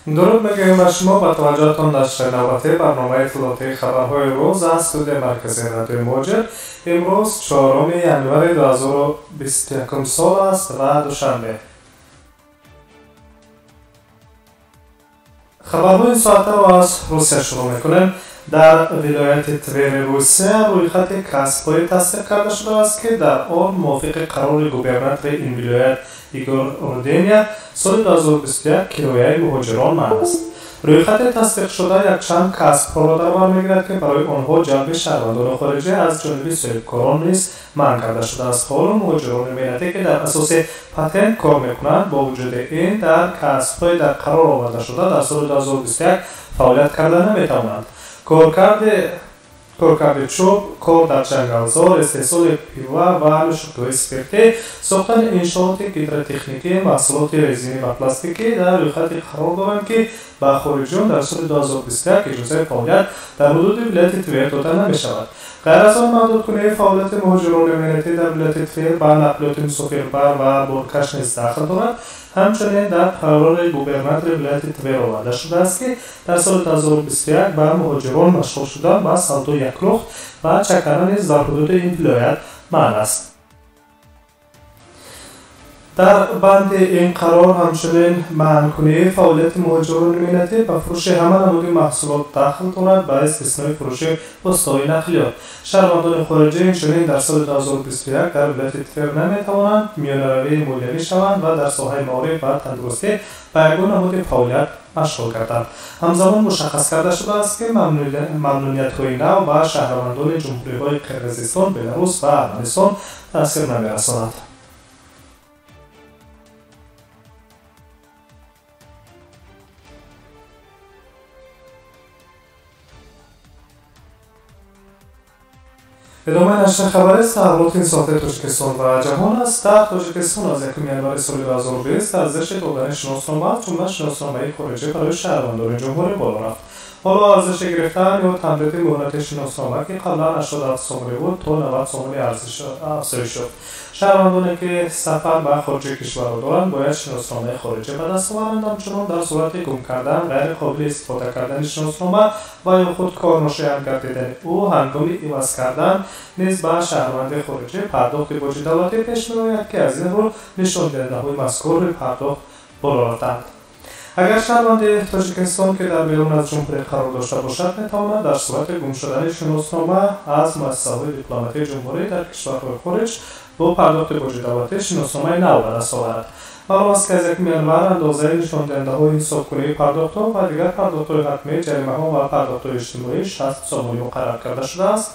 Дуруд мегӯем ба шумо ба таваҷҷӯҳатон нашри навбатии барномаи иттилоотии хабарҳои рӯз аз студияи марказии радиои Муҳоҷир. Имрӯз 4 январи 2021 сол аст ва душанбе. Хабарҳои соатаро аз Русия шурӯъ мекунем. Дар вилояти Твери Русия рӯйхати касбҳое тасдиқ карда шудааст, ки дар он мувофиқи қарори губернатори ин вилоят Игор Руденя соли 2021 кирояи муҳоҷирон манъ аст. Рӯйхати тасдиқшуда якчанд касбҳоро дар бар мегирад, ки барои онҳо ҷалби шаҳрвандони хориҷӣ аз ҷониби соҳибкорон низ манъ карда шудааст. Ҳоло муҳоҷирони меҳнатӣ, ки дар асоси патент кор мекунанд, бо вуҷуди ин дар касбҳои дар қарор овардашуда дар соли 2021 фаъолият карда наметавонанд. Коркарди чӯб, кор дар ҷангалзор, истеҳсоли пива ва нӯшокиҳои спиртӣ, сохтани иншооти гидротехникӣ, маҳсулоти резинӣ ва пластикӣ дар рӯйхате қарор доранд, ки ба хориҷиён дар соли 2021 иҷозаи фаъолият дар ҳудуди вилояти Твер дода намешавад. Ғайр аз он, маҳдудкунии фаъолияти муҳоҷирони меҳнатӣ дар вилояти Твер ба нақлиёти мусофирбар ва боркаш низ дахл дорад. Ҳамчунин дар қарори губернатори вилояти Твер оварда шудааст, ки дар соли 2021 ба муҳоҷирон машғул шудан ба савдои яклухт ва чакана низ дар ҳудуди ин вилоят манъ аст. Дар банди ин қарор ҳамчунин манъкунии фаъолияти муҳоҷирони меҳнатӣ ба фурӯши ҳама намуди маҳсулот дахл дорад, ба истиснои фурӯши воситаҳои нақлиёт. Шаҳрвандони хориҷӣ инчунин дар соли 2021 дар вилояти Твер наметавонанд миёнаравии молиявӣ шаванд ва дар соҳаи маориф ва тандурустӣ ба ягон намуди фаъолият машғул гарданд. Ҳамзамон мушаххас карда шудааст, ки мамнуниятҳои нав ба шаҳрвандони ҷумҳуриҳои Қирғизистон, Беларус ва Арманистон таъсир намерасонад. Идомаи нашри хабарист таҳаввулоти инсофии Тоҷикистон ва ҷаҳон аст. Дар Тоҷикистон аз 1 январи соли 2020 арзиши додани шиноснома, аз ҷумла шиносномаи хориҷӣ, барои шаҳрвандони ҷумҳурӣ боло рафт. Ҳоло арзиши гирифтан ё тамдиди муҳлати шиноснома, ки қаблан 87 сомонӣ буд, то 90 сомонӣ афзоиш ёфт. Шаҳрвандоне, ки сафар ба хориҷи кишварро доранд, бояд шиносномаи хориҷӣ ба даст оваранд. Ҳамчунон дар сурати гум кардан, ғайриқобили истифода кардани шиноснома ва ё худ корношоям гардидани ӯ ҳангоми иваз кардан низ ба шаҳрванди хориҷӣ пардохти боҷи давлатӣ пеш меояд, ки аз ин рӯ нишондиҳандаҳои мазкури пардохт боло рафтанд. Агар шаҳрванди Тоҷикистон, ки дар берун аз ҷумҳурӣ қарор дошта бошад, метавонад дар сурати гум шудани шиноснома аз муассисаҳои дипломатии ҷумҳурӣ дар кишварҳои хориҷ бо пардохти боҷи давлатӣ шиносномаи нав ба даст оварад. Маълум аст, ки аз 1 январ андозаи нишондиҳандаҳои ҳисобкунии пардохтҳо ва дигар пардохтҳои ҳатмӣ, ҷаримаҳо ва пардохтҳои иҷтимоӣ 60 сомонӣ муқаррар карда шудааст.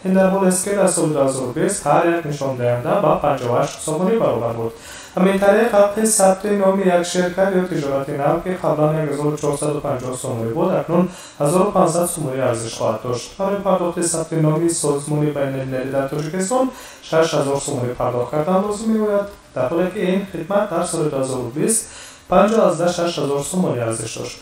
Ин дар ҳолест, ки дар соли 2020 ҳар як нишондиҳанда ба 58 сомонӣ баробар буд. Ҳамин тариқ, ҳаққи сабти номи як ширкат ё тиҷорати нав, ки қаблан 1450 сомонӣ буд, акнун 1500 сомонӣ арзиш хоҳад дошт. Барои пардохти сабти номи созмони байналмилалӣ дар Тоҷикистон 6000 сомонӣ пардохт кардан лозим меояд, дар ҳоле ки ин хидмат дар соли 2020 56 сомонӣ арзиш дошт.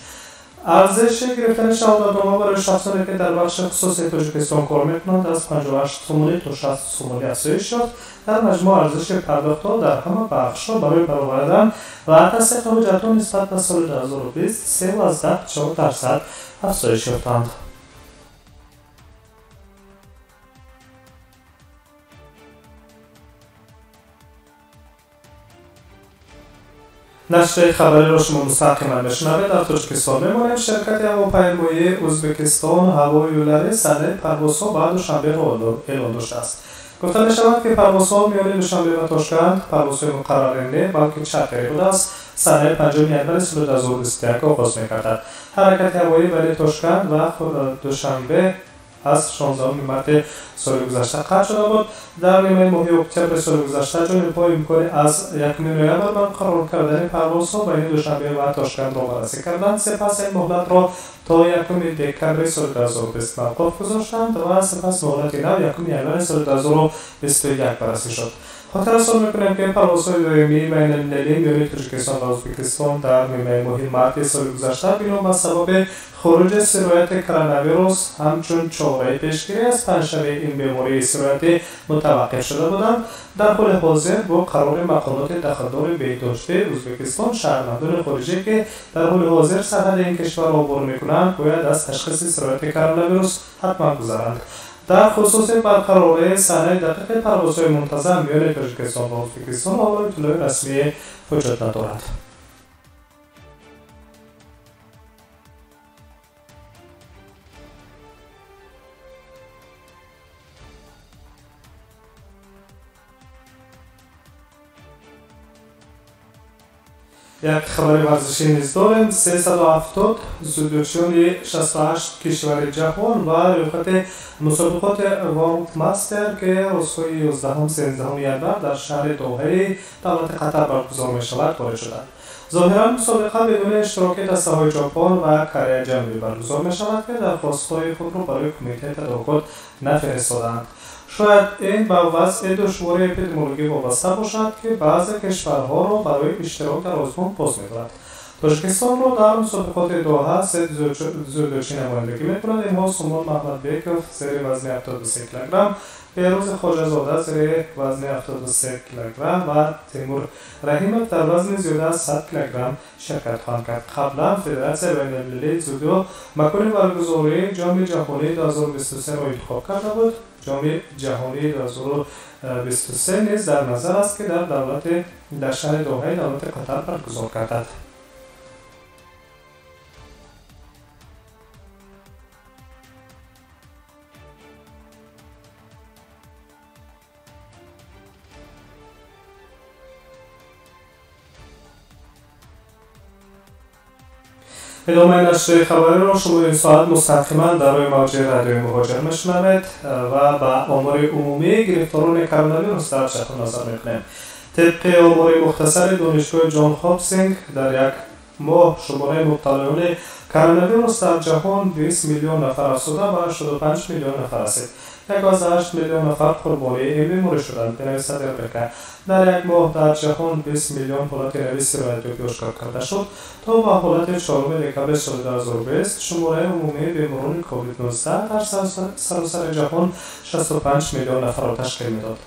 Арзиши гирифтани шаҳодатнома барои шахсоне, ки дар бахши хусусии Тоҷикистон кор мекунанд, аз 58 сомонӣ то 60 сомонӣ афзоиш ёфт. Дар маҷмӯъ арзиши пардохтҳо дар ҳама бахшҳо барои баровардан ва тасдиқи ҳуҷҷатҳо нисбат ба соли 2020 3,4% афзоиш ёфтанд. Нашри хабариро шумо мустақиман мешунавед. Дар Тоҷикистон мемонем. Ширкати ҳавопаймоии Ӯзбекистон ҳавои юлари санаи парвозҳо ба Душанберо эълон доштааст. Гуфта мешавад, ки парвозҳо миёни Душанбе ва Тошканд парвозҳои муқаррарӣ не, балки чартерӣ будааст. Санаи 5 январи соли 2021 оғоз мегардад. Ҳаракати ҳавоӣ байни Тошканд ва Душанбе аз 16 марти соли гузашта қатъ шуда буд. Дар нимаи моҳи октябри соли гузашта ҷонибҳо имкони аз 1 ноябр барқарор кардани парвозҳо байни Душанбе ва Тошкандро баррасӣ карданд. Сипас ин муҳлатро то 1 декабри соли 2020 мавқуф гузоштанд ва сипас муҳлати нав 1 январи соли 2021 баррасӣ шуд. Хотиррасон мекунем, ки парвозҳои доимии байналмилалӣ миёни Тоҷикистон ва Ӯзбекистон дар нимаи моҳи марти соли гузашта бино ба сабаби хуруҷи сирояти коронавирус ҳамчун чораи пешгирӣ аз паҳншавии ин бемории сироятӣ мутаваққиф шуда буданд, дар ҳоли ҳозир бо қарори мақомоти дахлдори беҳдоштии Ӯзбекистон шаҳрвандони хориҷӣ, ки дар ҳоли ҳозир сарҳади ин кишварро убур мекунанд, бояд аз ташхиси сирояти коронавирус ҳатман гузаранд. Дар хусуси барқарории санаи дақиқи парвозҳои мунтазам миёни Тоҷикистон ва Ӯзбекистон ҳоло иттилои расмӣ вуҷуд надорад. Як хабари варзишӣ низ дорем. 370 дзюдочиёни 68 кишвари ҷаҳон ва рӯйхати мусобиқоти World Master, ки рӯзҳои 11-13 январ дар шаҳри Доҳаи давлати Қатар баргузор мешавад, ворид шуданд. Зоҳиран мусобиқа бидуни иштироки дастаҳои Ҷопон ва Кореяи Ҷанубӣ баргузор мешавад, ки дархостҳои худро барои кумитаи тадорукот нафиристоданд. Шояд ин ба вазъи душвори эпидемиологӣ вобаста бошад, ки баъзе кишварҳоро барои иштирок дар озмун боз медорад. Тоҷикистонро дар мусобиқоти Доҳа се дзюдочӣ намояндагӣ мекунад. Инҳо Сумон Маҳмадбеков зери вазни 73 килограмм, Беҳрӯз Хоҷазода зери вазни 73 килограмм ва Тимур Раҳимов дар вазни зиёда аз 100 килограмм ширкат хоҳанд кард. Қаблан Федератсияи байналмилалии дзюдо макони баргузории Ҷоми ҷаҳонии 2023-ро интихоб карда буд. Ҷоми ҷаҳонии 2023 низ дар назар аст, ки дар шаҳри Доҳаи давлати Қатар баргузор гардад. Идомаи нашри хабариро шумо ин соат мустақиман дар рӯи мавҷи радиои Муҳоҷир мешунавед ва ба омори умумии гирифторони коронавирус дар ҷаҳон назар мекунем. Тибқи омори мухтасари донишгоҳи Ҷон Хопкинс, дар як моҳ шумораи мубталоёни коронавирус дар ҷаҳон 20 миллион нафар афзуда ба 85 миллион нафар расид. 1,8 миллион нафар қурбонии ин беморӣ шуданд, менависад РБК. Дар як моҳ дар ҷаҳон 20 миллион ҳолати нави сироятёбӣ ошкор карда шуд. То ба ҳолати 4 декабри соли 2020 шумораи умумии беморони COVID-19 дар саросари ҷаҳон 65 миллион нафарро ташкил медод.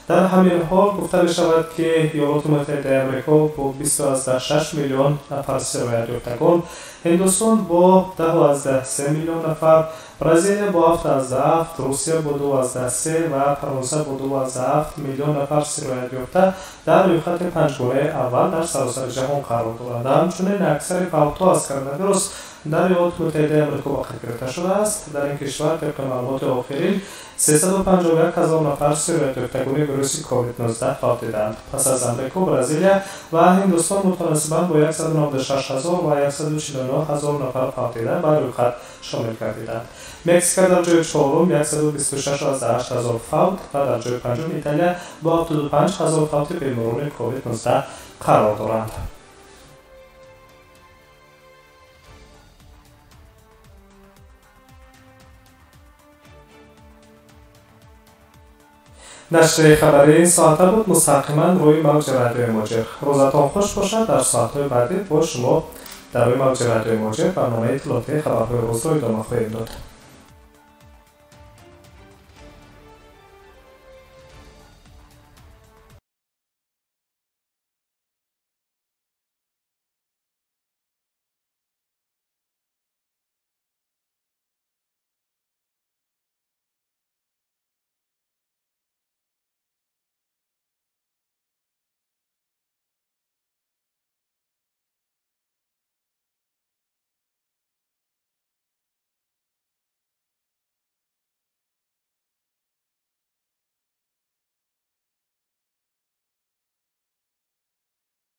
Дар ҳамин ҳол гуфта мешавад, ки Иёлоти Муттаҳидаи Амрико бо 20,6 миллион нафар сироятёфтагон, Ҳиндустон бо 10,3 миллион нафар, Бразилия бо 7,7, Русия бо 2,3 ва Фаронса бо 2,7 миллион нафар сироятёфта дар рӯйхати панҷгонаи аввал дар саросари ҷаҳон қарор доранд. Ҳамчунин аксари фавтҳо аз коронавирус дар Иёлоти Муттаҳидаи Амрико ба қайд гирифта шудааст. Дар ин кишвар тибқи маълумоти охирин 351 ҳазор нафар сироятёфтагони вируси COVID-19 фавтидаанд. Пас аз Амрико, Бразилия ва Ҳиндустон мутаносибан бо 196 ҳазор ва 149 ҳазор нафар фавтида ба рӯйхат шомил гардиданд. Мексика дар ҷои чорум 126,8 ҳазор фавт ва дар ҷои панҷум Италия бо 75 ҳазор фавти беморони COVID-19 қарор доранд. Нашри хабарии ин соата буд мустақиман рӯи мавҷи радиои Муҳоҷир. Рӯзатон хуш бошад. Дар соатҳои баъдӣ бо шумо дар рӯи мавҷи радиои Муҳоҷир барномаи иттилоотии хабарҳои рӯзро идома хоҳем дод.